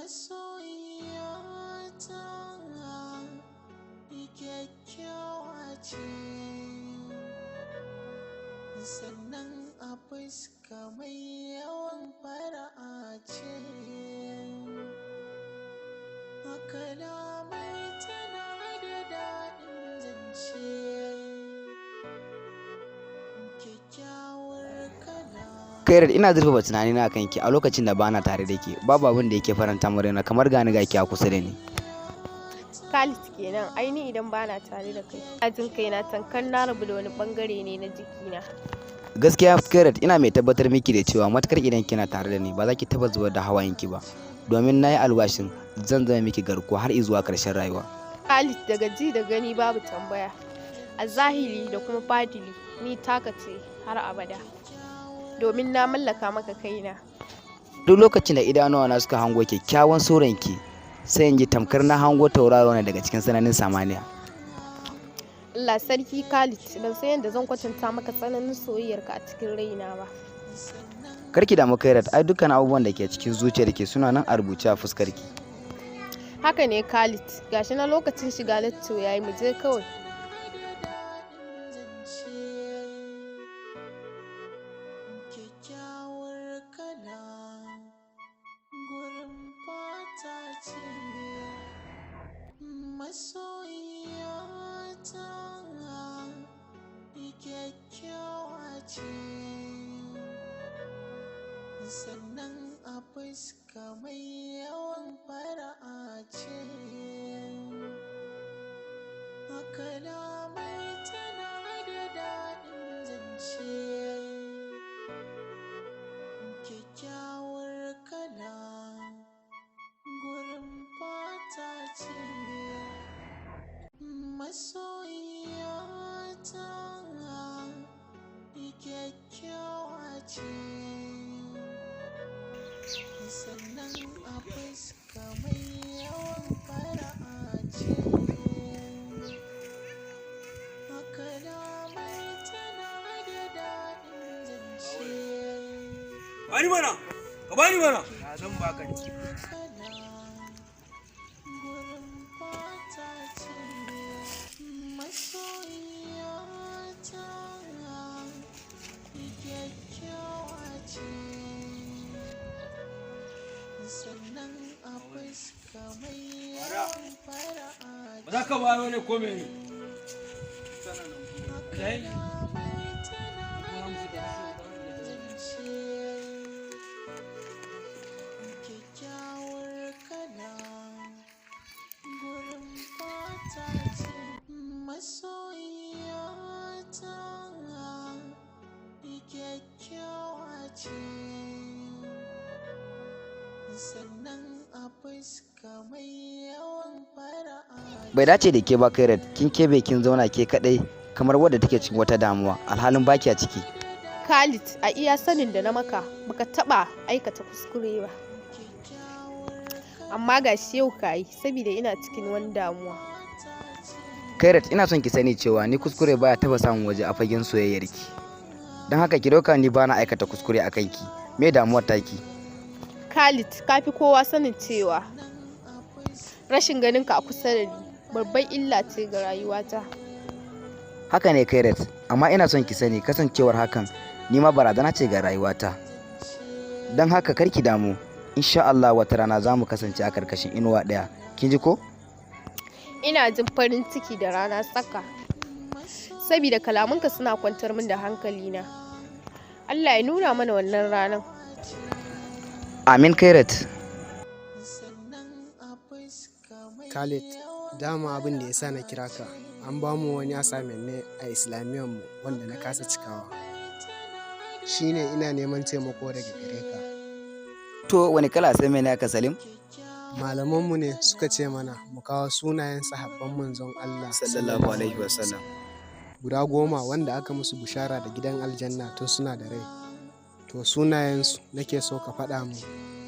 Masoyiyata kyakkyawa ce, sannan a fuska mai yawan fara'a ce. A kalamai tana da daɗin zance, kyakkyawar kala. Kairat, ina zurfafa tunanina akan ki a lokacin da bana tare da ke. Babu abin da yake faranta min raina kamar gani ga ki a kusa da ni. Khalid kenan, ai ni idan bana tare da kai, ina jin kaina tamkar na rabu da wani bangare ne na jikina. Gaskiya Kairat, ina mai tabbatar miki da cewa matukar idan kina tare da ni, ba za ki taba zubar da hawayenki ba. Domin na yi alwashin zan zama miki garkuwa har zuwa ƙarshen rayuwa. Khalid, daga ji da gani babu tambaya. A zahiri da kuma fadili, ni taka ce har abada. Domin na mallaka maka kaina. Duk lokacin da idanuwana suka hango kyakkyawan suranki, sai in ji tamkar na hango tauraro ne daga cikin sararin samaniya. Allah sarki Khalid, ban san yadda zan kwatanta maka tsananin soyayyarka a cikin raina ba. Karki damu Kairat, ai dukkan abubuwan da ke cikin zuciyarki suna nan a rubuce a fuskarki. Haka ne Khalid, gashi na lokacin shiga lecture yayi, mu je kawai. Zance, kyakkyawar kala gurin fata ce. Masoyiyata kyakkyawa ce, sannan a fuska mai yawan fara'a ce. A kalamai tana da daɗin zance, kyakkyawar kala gurin fata ce. Masoyiyata kyakkyawa ce, sannan a fuska mai yawan fara'a ce. A kalamai tana da daɗin zance. Bani mana, ka bani mana. Na zan baka ne. Kala gurin fata ce. Masoyiyata kyakkyawa ce, sannan a fuska mai yawan fara'a. Ba za ka bayar ne ko mene? Kai? Kalamai tana da daɗin zance, kyakkyawar kala gurin fata ce. Masoyiyata kyakkyawa ce, sannan a fuska mai yawan fara'a. Bai dace da ke ba Kairat, kin kebe kin zauna ke kadai kamar wadda take cikin wata damuwa, alhalin baki a ciki. Khalid, a iya sanin da na maka, baka taba aikata kuskure ba. Amma ga shi yau ka yi, saboda ina cikin wani damuwa. Kairat, ina son ki sani cewa ni kuskure baya taba samun waje a fagen soyayyarki. Don haka ki dauka ni bana aikata kuskure a kanki. Me damuwar taki? Khalid, ka fi kowa sanin cewa rashin ganinka a kusa da ni babbar illa ce ga rayuwata. Haka ne Kairat, amma ina son ki sani kasancewar hakan ni ma barazana ce ga rayuwata. Don haka kar ki damu, insha Allah wata rana za mu kasance a karkashin inuwa ɗaya. Kin ji ko? Ina jin farin ciki da rana tsaka, saboda kalamanka suna kwantar min da hankalina. Allah ya nuna mana wannan ranar. Amin Kairat. Khalid, dama abin da ya sa na kira ka, an ba mu wani assignment ne a islamiyyar mu wanda na kasa cikawa. Shine ina neman taimako daga gare ka. To, wani kala assignment ne aka, Salim? Malamanmu ne suka ce mana mu kawo sunayen sahabban manzon Allah Sallallahu alaihi wasallam. guda 10 wanda aka musu bushara da gidan aljanna tun suna da rai. To, sunayensu nake so ka faɗa mu.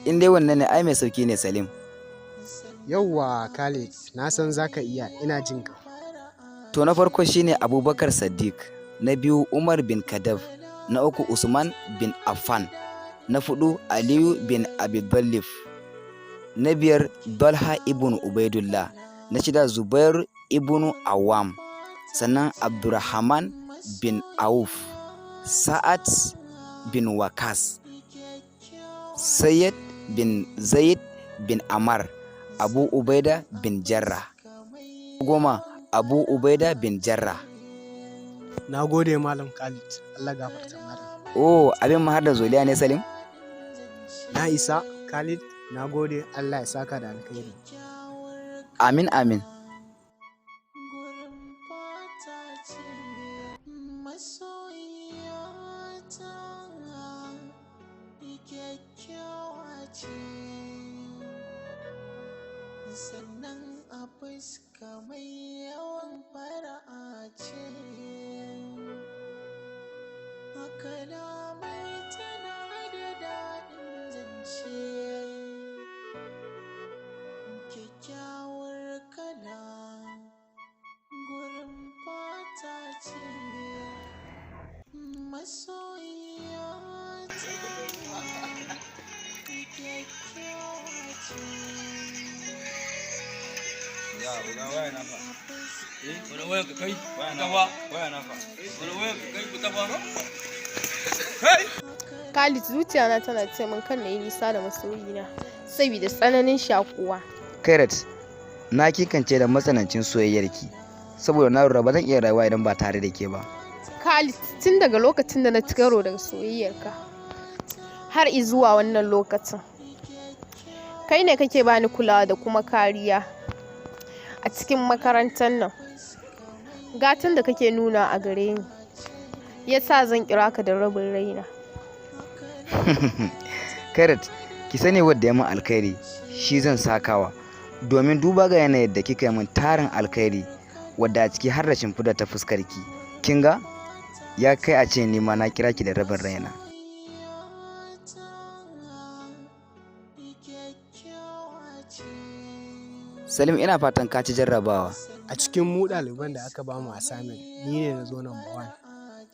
In dai wannan ne, ai mai sauki ne, Salim. Yauwa Khalid, na san za ka iya, ina jin ka. To, na farko shine Abubakar Saddiq, na biyu Umar bin Kadab, na uku Usman bin Affan, na fudu Aliyu bin Abi Talib. Na biyar, Dalha ibn Ubaidullah. Na shida, Zubair ibn Awam. Sannan Abdurrahman bin Auf, Sa'ad bin Wakas, Sayyid bin Zaid bin Amar, Abu Ubaida bin Jarrah. 10, Abu Ubaida bin Jarrah. Na gode, Malam Khalid. Allah gafarta malam. Oh, abin ma har da zoliya ne, Salim? Na isa, Khalid. Na gode, Allah ya saka da alkhairi. Amin, amin. Gurin fata ce masoyiyata, kyakkyawa ce, sannan a fuska mai yawan fara'a ce, a kalamai tana da daɗin zance, kyakkyawar kala gurin fata ce masoyiyata, kyakkyawa ce. Ya, uga waya na fa. Eh, wani wayan ka kai? Waya na fa. Waya na fa. Wani wayan ka kai ku ta fa? Kai! Khalid, zuciyana tana ce min kan na yi nisa da masoyina saboda tsananin shakuwa. Kairat, na kikance da matsanancin soyayyarki, saboda na lura ba zan iya rayuwa idan ba tare da ke ba. Khalid, tun daga lokacin da na ci karo daga soyayyarka har izuwa wannan lokacin, kai ne kake bani kulawa da kuma kariya a cikin makarantar nan. Gatan da kake nuna a gare ni yasa zan kira ka da rabin raina. Kairat, ki sani wadda ya min alkhairi shi zan sakawa, domin duba ga yanayin da kika yi min tarin alkhairi, wadda a ciki har da shimfiɗa ta fuskarki. Kin ga? Ya kai a ce ni ma na kira ki da rabin raina. Kyakkyawa ce. Salim, ina fatan ka ci jarrabawa. A cikin mu ɗaliban da aka ba mu assignment, ni ne na zo number one.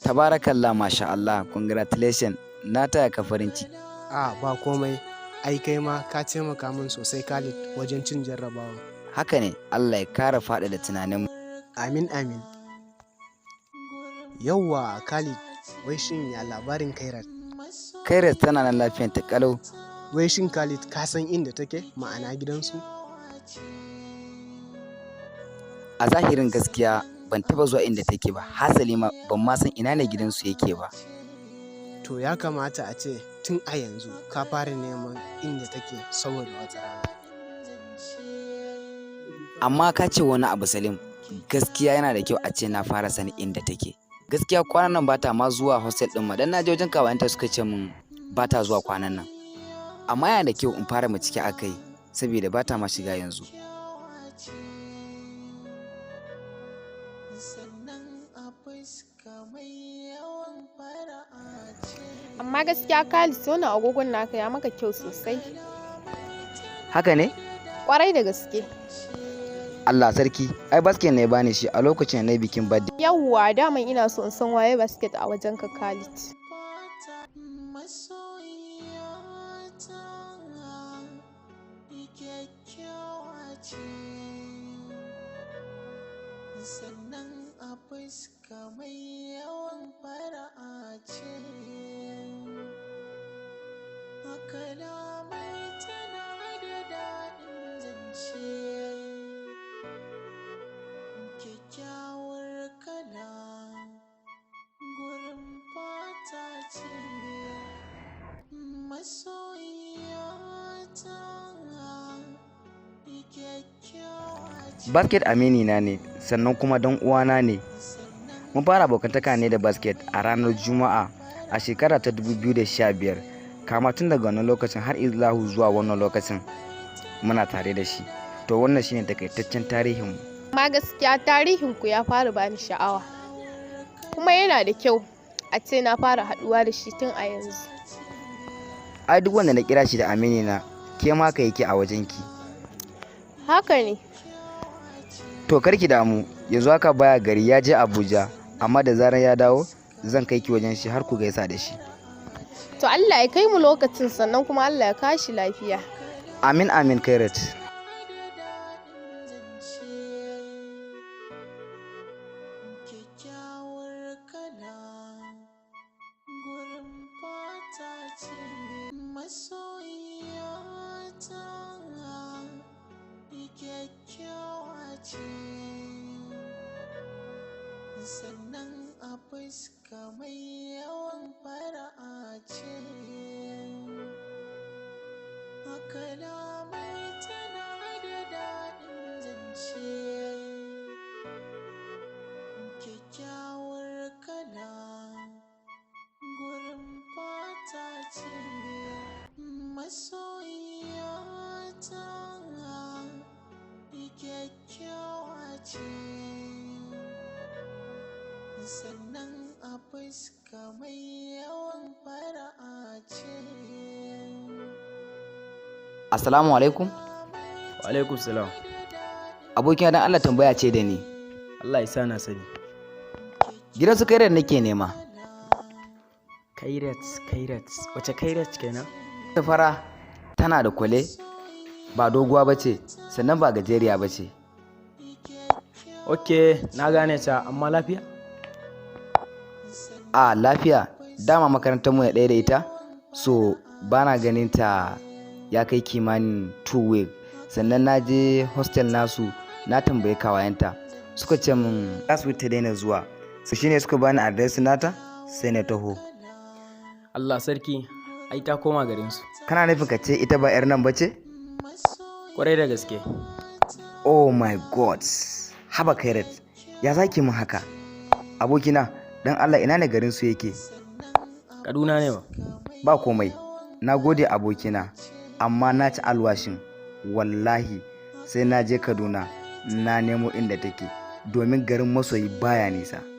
Tabarakallah, masha Allah, congratulations. Na taya ka farin ciki. A, ba komai. Ai kai ma ka taimaka min sosai, Khalid, wajen cin jarrabawa. Haka ne, Allah ya kara faɗaɗa tunanin. Amin, amin. Yauwa Khalid, wai shin ya labarin Kairat? Kairat tana nan lafiyar ta kalau. Wai shin Khalid, ka san inda take, ma'ana gidansu? A zahirin gaskiya ban taba zuwa inda take ba, hasali ma ban ma san ina ne gidansu yake ba. To, ya kamata a ce tun a yanzu ka fara neman inda take saboda wata rana. Amma ka ce wani abu, Salim, gaskiya yana da kyau a ce na fara sanin inda take. Gaskiya kwanan nan bata ma zuwa hostel din ma, dan na je wajen kawayenta suka ce min bata zuwa kwanan nan. Amma yana da kyau in fara bincike a kai saboda bata ma shiga yanzu. Sannan a fuska mai yawan fara'a ce. Amma gaskiya Khalid, wannan agogon naka ya maka kyau sosai. Haka ne? Kwarai da gaske. Allah sarki, ai Basket ne ya bani shi a lokacin da na yi bikin birthday. Yawwa, daman ina so in san waye Basket a wajenka, Khalid. Masoyiyata kyakkyawa ce, sannan a fuska mai yawan fara'a ce, a kalamai tana da daɗin zance, kyakkyawar kala gurin fata ce masoyiyata, kyakkyawa ce. Basket amini na ne, sannan kuma dan uwana ne. Mun fara abokantaka ne da Basket a ranar Juma'a a shekara ta 2015. Kama tun daga wannan lokacin har ilahu zuwa wannan lokacin muna tare da shi. To, wannan shine takaitaccen tarihinmu. Amma gaskiya tarihin ku ya fara bani sha'awa. Kuma yana da kyau a ce na fara haɗuwa da shi tun a yanzu. Ai duk wanda na kira shi da amini na, ke ma ka yake a wajenki. Haka ne. To, karki damu, yanzu haka baya gari, ya je Abuja, amma da zarar ya dawo zan kai ki wajen shi har ku gaisa da shi. To, Allah ya kai mu lokacin, sannan kuma Allah ya kashi lafiya. Amin amin, Kairat. Da daɗin zance, kyakkyawar kala gurin fata ce, masoyiyata kyakkyawa ce, sannan a fuska mai yawan fara'a ce, a kalamai tana da daɗin zance, kyakkyawar kala gurin fata ce, masoyiyata kyakkyawa ce, sannan a fuska mai yawan fara'a ce. Assalamu alaikum. Wa alaikum salam. Abokina, dan Allah tambaya ce da ni. Allah ya sa na sani. Gidan su Kairat nake nema. Kairat, Kairat. Wace Kairat kenan? Ta fara, tana da kwale, ba doguwa ba ce, sannan ba gajeriya ba ce. Ok, na gane ta, amma lafiya? A lafiya, dama makarantar mu ya ɗaya da ita, so bana ganin ta ya kai kimanin 2 week. Sannan na je hostel nasu, na tambayi kawayenta, suka ce min last week ta daina zuwa. So shine suka bani address nata, sai na taho. Allah sarki, ai ta koma garinsu. Kana nufin ka ce ita ba 'yar nan ba ce? Kwarai da gaske. Oh my God, haba Kairat, ya zaki mun haka? Abokina, dan Allah ina ne garin su yake? Kaduna ne ba. Ba komai, na gode abokina, amma na ci alwashin wallahi sai na je Kaduna na nemo inda take, domin garin masoyi baya nisa.